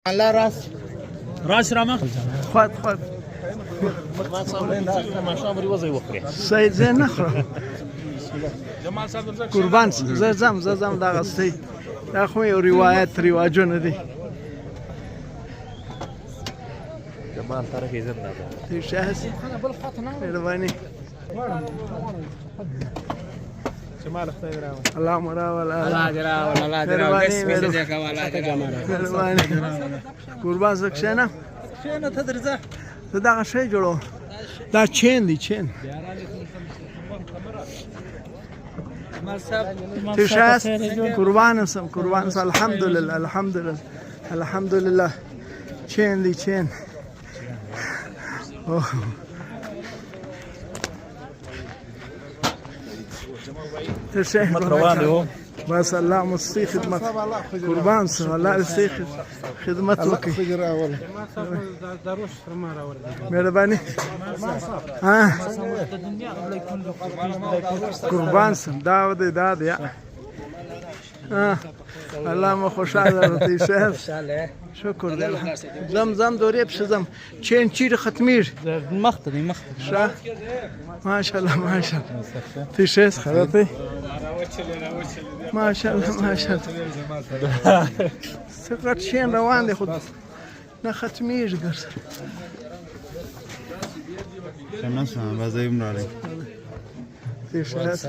الله راس راس رامخ. خود خود. سید زه نه خورم. قربان زه ځم، زه ځم. دغه سید دا خو یو روایت رواجونه دي. جمال طرفي زنده. ښه یاست؟ مهرباني. الله مو راوله. الله دې راوله، الله دې راوله. بس مې دې کوه، الله دې راوله. مهرباني، قربان. زه کښېنم؟ کښېنه ته، درځه. زه دغه شی جوړوم. دا چین دی، چین. ته ښه یاست؟ قربان سم، قربان سم. الحمدلله، الحمدلله، الحمدلله. چین دی، چین. اوه. ته ښه؟ خدمت روان دی و. بس الله مو ستې خدمت. قربان سم، الله دې ستې خدمت وکړي. مهرباني. ها، قربان سم. دا دی، دا دی. ها، الله مو خوشاله راته. ښه، شکر دی. زم زم دورې پسې ځم. چین چیرې ختمیږي؟ مخته دی، مخته. ښه، ماشاءالله، ماشاءالله. ته ښه یاست؟ خیر دی؟ ماشاءالله، ماشاءالله. څه غټ چین روان دی، خو نه ختمیږي درسره. ته ښه یاست؟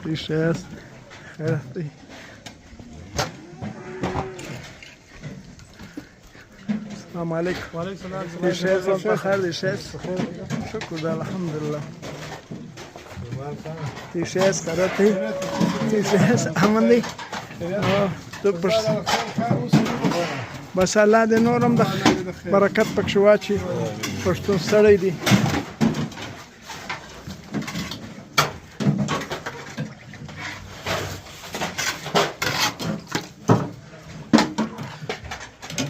ته ښه یاست؟ خیر دی؟ السلام علیکم. وعلیکم السلام. ته ښه یاست؟ په خیر دی؟ ښه یاست؟ شکر دی، الحمدلله. ته ښه یاست؟ خیر دی؟ ته ښه یاست؟ امن دی؟ ته بس الله دې نور هم د برکت پکښې واچي. پښتون ستړی دی.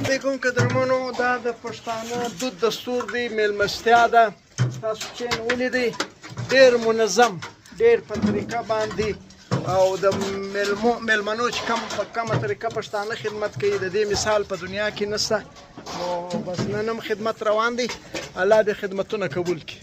علیکم قدرمنو، دا د پښتانه دود دستور دی، میلمستیا ده. تاسو چین ولیدئ، ډېر منظم، ډېر په طریقه باندې، او د میلمو میلمنو چې کم په کمه طریقه پښتانه خدمت کوي، د دې مثال په دنیا کې نشته. نو بس نن هم خدمت روان دی. الله دې خدمتونه قبول کړي.